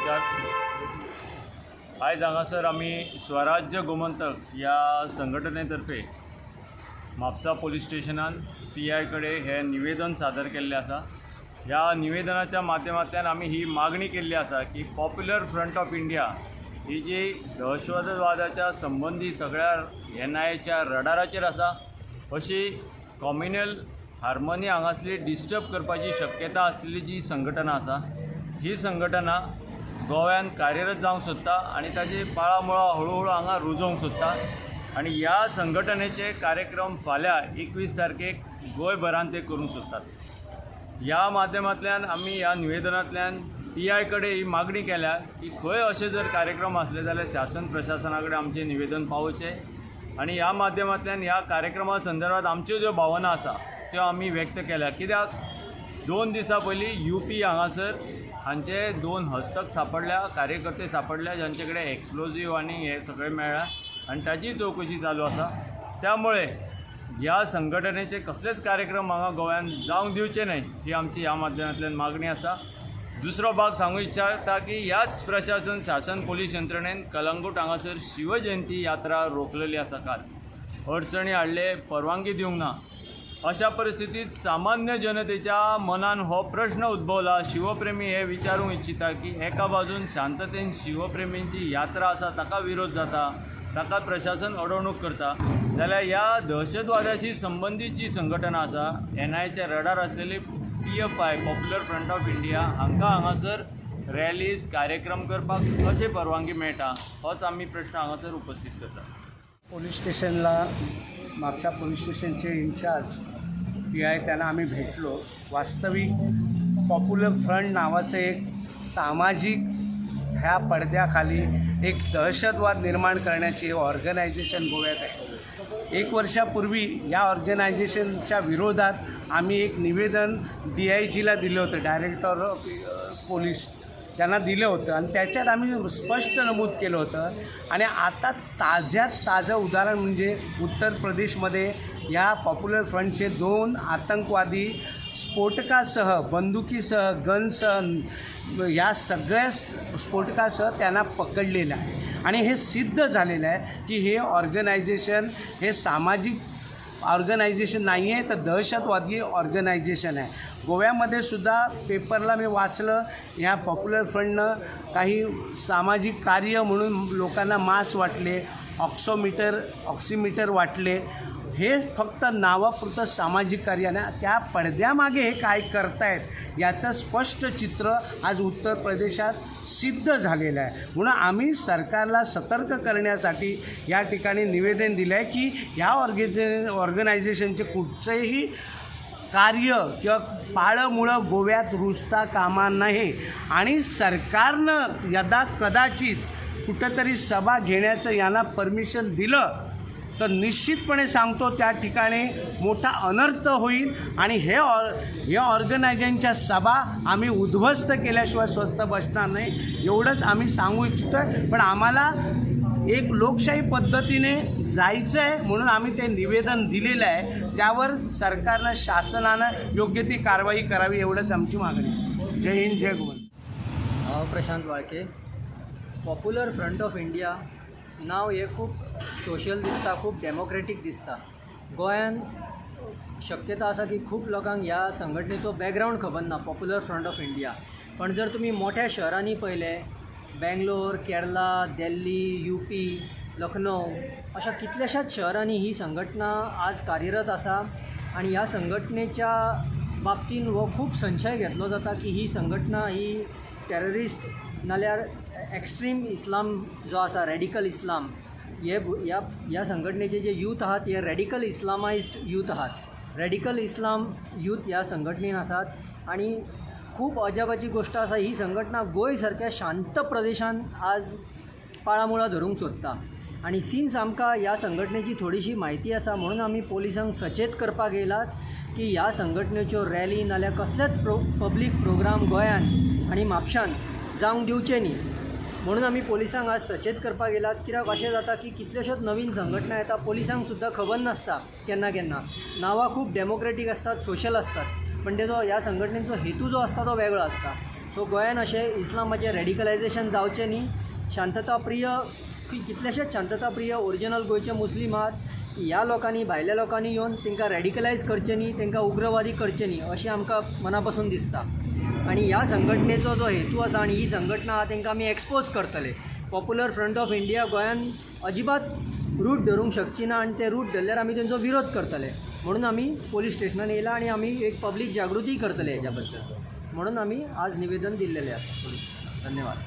नमस्कार. आयज हांगासर आमी स्वराज्य गोमंतक ह्या संघटने तर्फे म्हापसा पोलीस स्टेशनान पी I कडेन हें निवेदन सादर केल्लें आसा. ह्या निवेदनाच्या माध्यमांतल्यान आमी ही मागणी केल्ली आसा की पॉप्युलर फ्रंट ऑफ इंडिया ही जी दहशतवादाच्या संबंदी सगळ्या एनआयएच्या रडाराचेर आसा, अशी कॉम्युनल हार्मनी हांगासली डिस्टर्ब करपाची शक्यता आसलेली जी संघटना आसा, ही संघटना गोव्यान कार्यरत जावंक सोदता आनी ताजी पाळां मुळां हळुहळू हांगा रुजोवंक सोदता. आनी ह्या संघटनेचे कार्यक्रम फाल्यां 21 तारखेक गोंयभरान ते करूंक सोदतात. ह्या माध्यमांतल्यान आमी ह्या निवेदनांतल्यान पी I कडेन ही मागणी केल्या की खंय अशे जर कार्यक्रम आसले जाल्यार शासन प्रशासना कडेन आमचें निवेदन पावोवचें आनी ह्या माध्यमांतल्यान ह्या कार्यक्रमा संदर्भात आमच्यो ज्यो भावना आसा त्यो आमी व्यक्त केल्या. कित्याक 2 दिसां पयलीं यूपी हांगासर हांचे 2 हस्तक सांपडल्या, कार्यकर्ते सांपडल्या, जांचे कडेन एक्सप्लोजीव आनी हें सगळें मेळ्ळां आनी ताजी चवकशी चालू आसा. त्यामुळे ह्या संघटनेचे कसलेच कार्यक्रम हांगा गोंयांत जावंक दिवचे न्हय ही आमची ह्या माध्यमांतल्यान मागणी आसा. दुसरो भाग सांगू इच्छिता की ह्याच प्रशासन शासन पोलीस यंत्रणेन कलंगूट हांगासर शिवजयंती यात्रा रोखलेली आसा. काल अडचणी हाडले, परवानगी दिवंक ना. अशा परिस्थितीत सामान्य जनतेच्या मनान हो प्रश्न उद्भवला. शिवप्रेमी हे विचारूंक इच्छिता की एका बाजून शांततेन शिवप्रेमींची यात्रा आसा, ताका विरोध जाता, ताका प्रशासन अडवणूक करता, जाल्यार ह्या दहशतवादाशी संबंदीत जी संघटना आसा, एनआयएच्या रडार आसलेली PFI, popular front of India, हांकां हांगासर रॅलीज कार्यक्रम करपाक कशें परवानगी मेळटा, होच आमी प्रश्न हांगासर उपस्थीत करता. पोलीस स्टेशनला म्हापसा पोलीस स्टेशनचे इन्चार्ज पी I त्यांना आम्ही भेटलो. वास्तविक पॉप्युलर फ्रंट नावाचं एक सामाजिक ह्या पडद्याखाली एक दहशतवाद निर्माण करण्याची ऑर्गनायझेशन गोव्यात आहे. एक वर्षापूर्वी या ऑर्गनायझेशनच्या विरोधात आम्ही एक निवेदन डीआयजीला दिलं होतं, डायरेक्टर ऑफ पोलीस त्यांना दिलं होतं आणि त्याच्यात आम्ही स्पष्ट नमूद केलं होतं. आणि आता ताज्यात ताजं उदाहरण म्हणजे उत्तर प्रदेशमध्ये या पॉप्युलर फ्रंटचे 2 आतंकवादी स्फोटकासह, बंदुकीसह, गनसह, या सगळ्या स्फोटकासह त्यांना पकडलेलं आहे. आणि हे सिद्ध झालेलं आहे की हे ऑर्गनायझेशन हे सामाजिक ऑर्गनायझेशन नाही आहे, तर दहशतवादी ऑर्गनायझेशन आहे. गोव्यामध्ये सुद्धा पेपरला मी वाचलं, ह्या पॉप्युलर फ्रंटनं काही सामाजिक कार्य म्हणून लोकांना मास्क वाटले, ऑक्सिमीटर वाटले. हे फक्त नावापुरतं सामाजिक कार्य नाही, त्या पडद्यामागे हे काय करतायत याचं स्पष्ट चित्र आज उत्तर प्रदेशात सिद्ध झालेलं आहे. म्हणून आम्ही सरकारला सतर्क करण्यासाठी या ठिकाणी निवेदन दिलं आहे की ह्या ऑर्गनायझेशनचे कुठचंही कार्य किंवा पाळंमुळं गोव्यात रुजता कामा नये आणि सरकारनं यदा कदाचित कुठंतरी सभा घेण्याचं यांना परमिशन दिलं तर निश्चितपणे सांगतो त्या ठिकाणी मोठा अनर्थ होईल आणि हे ऑर्गनायझेशनच्या सभा आम्ही उद्ध्वस्त केल्याशिवाय स्वस्थ बसणार नाही, एवढंच आम्ही सांगू इच्छितो आहे. पण आम्हाला एक लोकशाही पद्धतीने जायचं आहे म्हणून आम्ही ते निवेदन दिलेलं आहे. त्यावर सरकारनं, शासनानं योग्य ती कारवाई करावी, एवढंच आमची मागणी आहे. जय हिंद, जय गोवा. हांव Prashant Walke. Popular front of India नांव हें खूब सोशल दिसता, खूब डेमोक्रेटीक दिसता. गोंयान शक्यता आसा की खूब लोकांक ह्या संघटनेचो बॅकग्रावंड खबर ना, पॉप्युलर फ्रंट ऑफ इंडिया. पण जर तुमी मोठ्या शहरांनी पळयलें, बेंगलोर, केरला, दिल्ली, यूपी, लखनौ अशा कितल्याशाच शहरांनी ही संघटना आज कार्यरत आसा. आनी ह्या संघटनेच्या बाबतीन हो खूब संशय घेतलो जाता की ही संघटना ही टॅररिस्ट नाल्यार एक्स्ट्रीम इस्लाम जो आसा, रेडिकल इस्लाम, हे ह्या ह्या संघटनेचे जे यूथ आहात हे रेडिकल इस्लामाइज्ड यूथ आहात. रेडिकल इस्लाम यूथ ह्या संघटनेन आसात. आनी खूब अजापाची गोश्ट आसा, ही संघटना गोंय सारक्या शांत प्रदेशान आज पाळामुळां धरूंक सोदता. आनी सिन्स आमकां ह्या संघटनेची थोडीशी म्हायती आसा म्हणून आमी पोलिसांक सचेत करपाक येयलात की ह्या संघटनेच्यो रॅली नाल्यार कसलेच पब्लीक प्रोग्राम गोंयान आनी म्हापशान जावंक दिवचे न्ही म्हणून आमी पोलिसांक आज सचेत करपाक येयलात. कित्याक अशें जाता की कितल्योश्योच नवीन संघटना येता, पोलिसांक सुद्दां खबर नासता. केन्ना केन्ना नांवां खूब डेमोक्रेटीक आसतात, सोशल आसतात, पण तेजो ह्या संघटनेचो हेतू जो आसता तो वेगळो आसता. सो गोंयान अशें इस्लामाचें रेडिकलायजेशन जावचें न्ही. शांतताप्रिय कितलेशेच शांतताप्रिय ओरिजिनल गोंयचे मुस्लीम आहात. ह्या लोकांनी, भायल्या लोकांनी येवन तांकां रेडिकलायज करचें न्ही, तांकां उग्रवादी करचें न्ही अशें आमकां मना पासून दिसता. आनी ह्या संघटनेचो जो हेतू आसा आनी ही संघटना आहा तांकां आमी एक्सपोज करतले. पॉप्युलर फ्रंट ऑफ इंडिया गोंयान अजिबात रूट धरूंक शकची ना आनी ते रूट धरल्यार आमी तेंचो विरोध करतले. म्हणून आमी पोलीस स्टेशनान येयला आनी आमी एक पब्लीक जागृती करतले हेज्या बद्दल, म्हणून आमी आज निवेदन दिल्लेलें आसा पोलीस स्टेशनान. धन्यवाद.